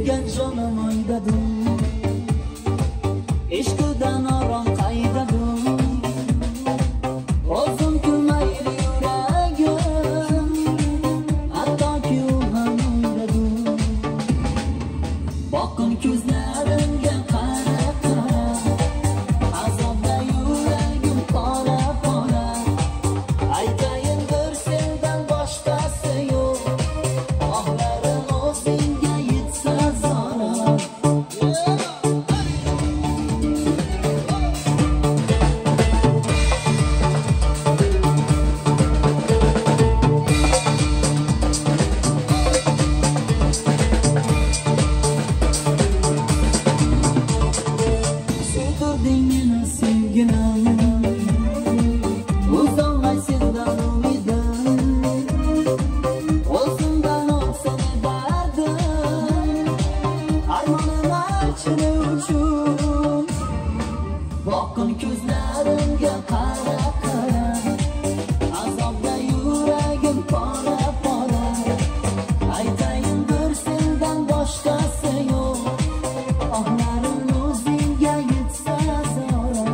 Sevgan jonim oydadim, ishqidan orom qaydadim. O'zim kulmaydi yuragim, hattoki u ham uydadim. Boqin ko'zlarimga qara qara, azobda yuragim pora pora. Aytayin bir sendan boshqasi yo'q, ohlarim o'zingga yetsa zora. Suydirding meni sevgilim, o'zolmay sendan umidim. O'zimdan o'tsin dardim, armonim archini uchun. Boqin ko'zlarimga qara qara, azobda yuragim pora pora. Aytayin bir sendan boshqasi yo'q, ohlarim o'zingga yetsa zora.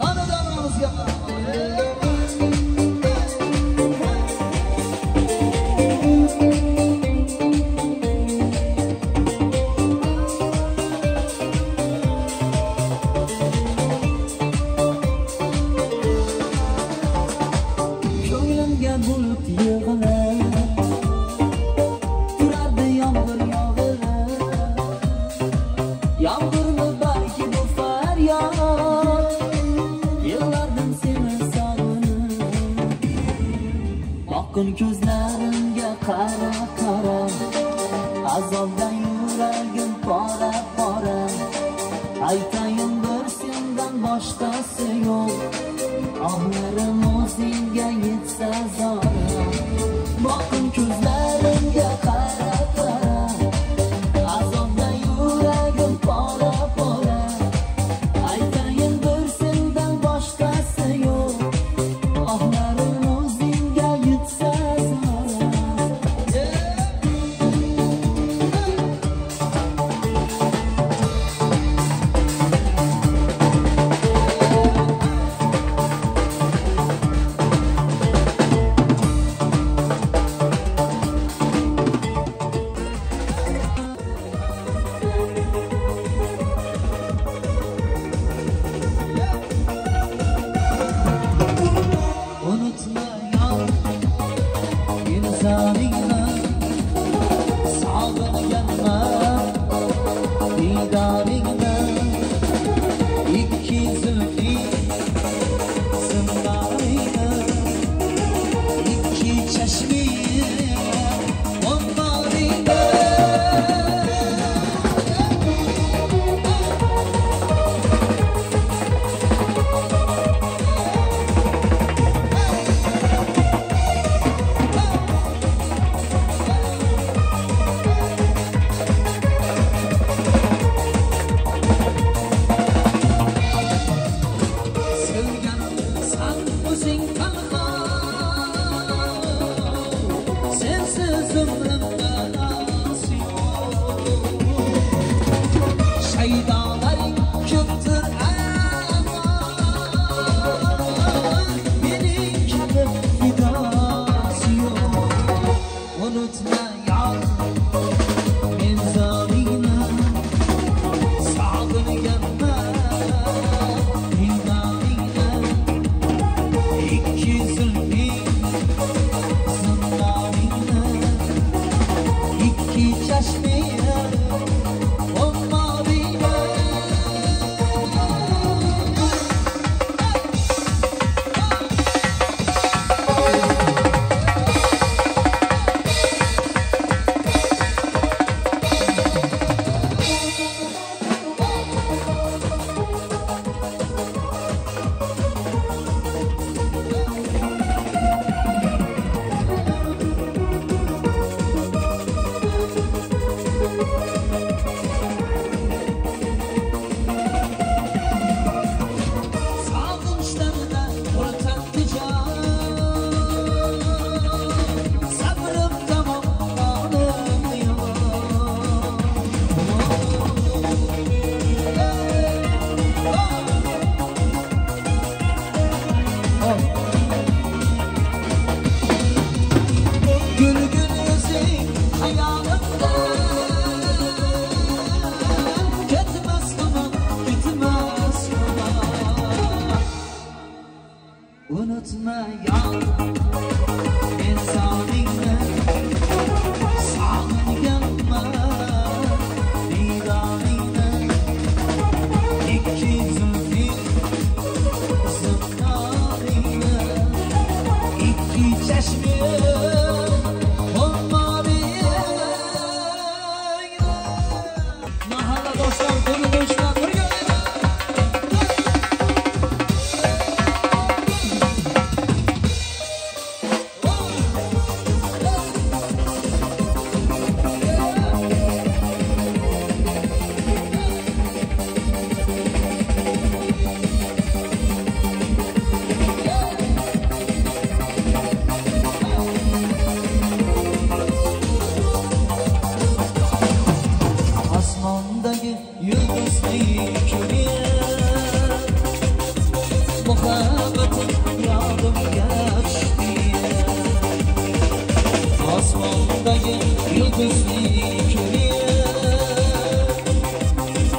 Qani davramizga Ko'nglimga bulut yig'ilib, turardi yomg'ir yog'ilib. Yomg'irmi balki bu faryod, yig'lardim seni sog'inib. Boqin ko'zlarimga qara qara, azobda yuragim pora pora. Aytayin bir sendan boshqasi yo'q, ohlarim o'zingga yetsa zora. Boqin ko'zlarimga qara qara, azobda yuragim pora pora. Aytayin bir sendan boshqasi yo'q, ohlarim o'zingga yetsa zora. Unutma yor insoningni, sog'inganman diydoringni. Ikki zulfi simlaringni, ikki chashmi onlaringni. Sevgansan o'zing tanho, sensiz umrim ma'nosi yo'q. Shaydolaring ko'pdir ammo, mening kabi fidosi yo'q. Unutma yor men zoringni, sog'inganman diydoringni. Ikki Unutma yar, men soningni sog'inganman diydoringni. Ikki zulfing zindoringni, ikki chashming xumoriyingni. Mahalladoshlar qo'ni-qo'shnilar birga o'ynaydi. Osmondagi yulduzli kuni, muhabbatim yodimga tushdi. Osmondagi yulduzli kuni,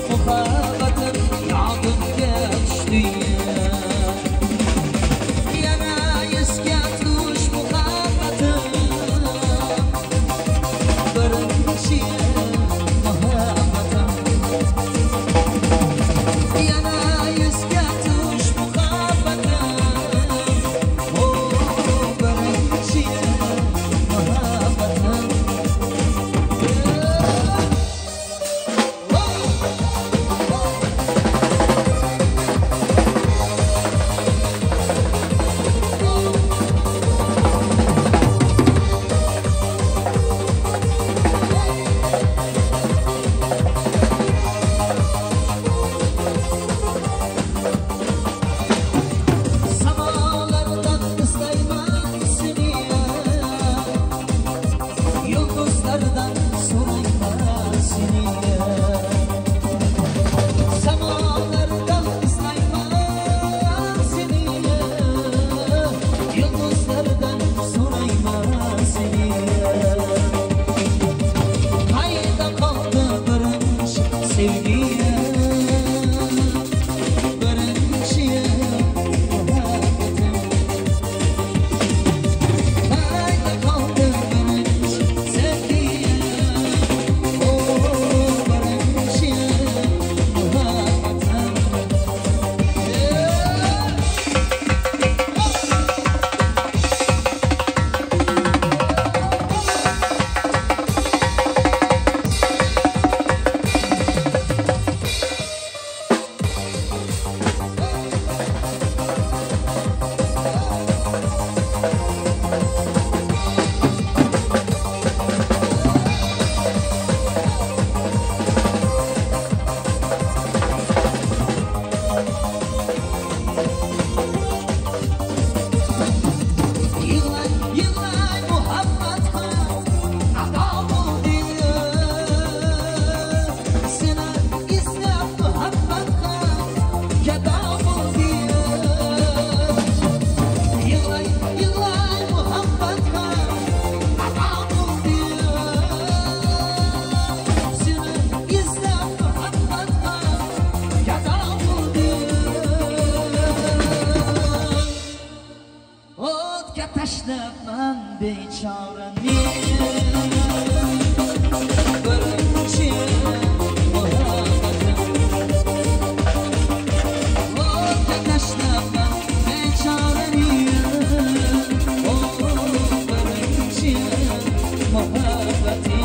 muhabbatim yodimga tushdi. Yana esga tush muhabbatim, birinchi muhabbatim. Yana esga tush muhabbatim, o birinchi muhabbatim. Samalardan istayman seni, yulduzlardan so'rayman seni. Samalardan istayman seni, yulduzlardan so'rayman seni. Qayda qoldi birinchi sevgim, birinchi muhabbatim? Qayda qoldi birinchi sevgim, o birinchi muhabbatim? Yig'lay, yig'lay muhabbat ham ado bo'ldi. Seni izlab muhabbat ham gado bo'ldi. Yig'lay, yig'lay muhabbat ham ado bo'ldi. Seni izlab muhabbat ham gado bo'ldi. O'tga tashlabman bechorani, birinchi muhabbatim. O'tga tashlabman bechorani, o birinchi muhabbatim.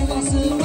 Bosib.